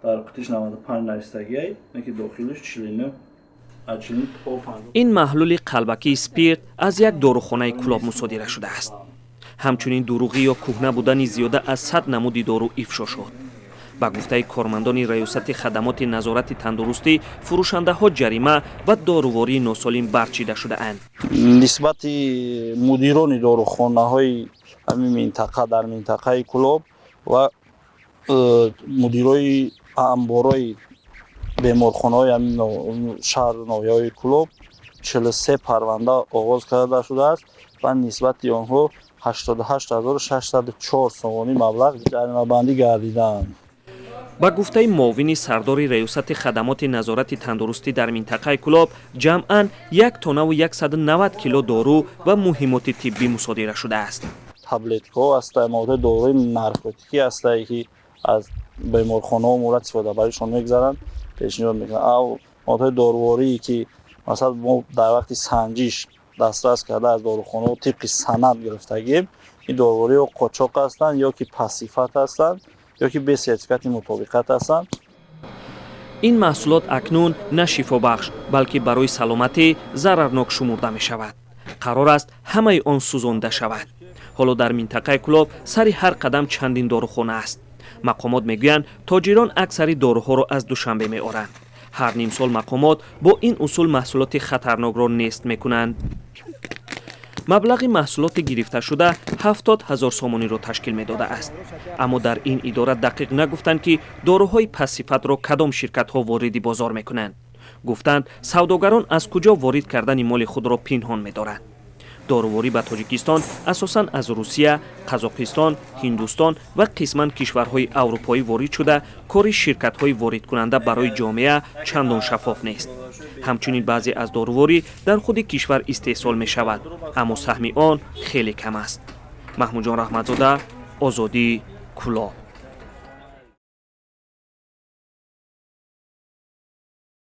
Дар қутиш 95 навистагиай, не ки дохилиш 49. Ин маҳлули қалбакии спирт аз як дорухонаи Кӯлоб мусодира шудааст. Ҳамчунин дурӯғӣ ё кӯҳна будани зиёда аз 100 намуди дору ифшо шуд. Ба гуфтаи кормандони Раёсати хадамоти назорати тандурустӣ, фурӯшандаҳо ҷарима ва дорувории носолим барчида шудаанд. Нисбати мудирони дорухонаҳои ҳамин минтақа, дар минтақаи Кӯлоб, ва мудирои амборои беморхонаҳои ҳамин шаҳру ноҳияҳои Кӯлоб 43 парванда оғоз карда шудааст ва нисбати онҳо 88 604 сомонӣ маблағ ҷаримабандӣ гардидаанд. Ба гуфтаи муовини сардори Раёсати хадамоти назорати тандурустӣ дар минтақаи Кӯлоб, ҷамъан 1 тоннаву 190 кило дору ва муҳимоти тиббӣ мусодира шудааст. Таблеткаҳо ҳастанд, маводҳои доруи наркотикӣ ҳастае, ки аз беморхонаҳо мурат истифодабаришон мегузаранд, пешниҳод мекунанд. Ав маводҳои доруворие, ки масалан мо дар вақти санҷиш дастрас карда, аз дорухонаҳо тибқи санад гирифтагием, ин дорувориҳо қочоқ ҳастанд ё ки пастсифат ҳастанд, ё ки бе сертификати мутобиқат ҳастанд. Ин маҳсулот акнун на шифобахш, балки барои саломатӣ зарарнок шумурда мешавад. Қарор аст, ҳамаи он сӯзонда шавад. Ҳоло дар минтақаи Кӯлоб сари ҳар қадам чандин дорухона аст. Мақомот мегӯянд, тоҷирон аксари доруҳоро аз Душанбе меоранд. Ҳар нимсол мақомот бо ин усул маҳсулоти хатарнокро нест мекунанд. Маблағи маҳсулоти гирифташуда 70 000 сомониро ташкил медодааст, аммо дар ин идора дақиқ нагуфтанд, ки доруҳои пастсифатро кадом ширкатҳо вориди бозор мекунанд. Гуфтанд, савдогарон аз куҷо ворид кардани моли худро пинҳон медоранд. Доруворӣ ба Тоҷикистон асосан аз Русия, Қазоқистон, Ҳиндустон ва қисман кишварҳои аврупоӣ ворид шуда, кори ширкатҳои воридкунанда барои ҷомеа чандон шаффоф нест. Ҳамчунин баъзе аз доруворӣ дар худи кишвар истеҳсол мешавад, аммо саҳми он хеле кам аст. Маҳмудҷон Раҳматзода, Озодӣ, Кӯлоб.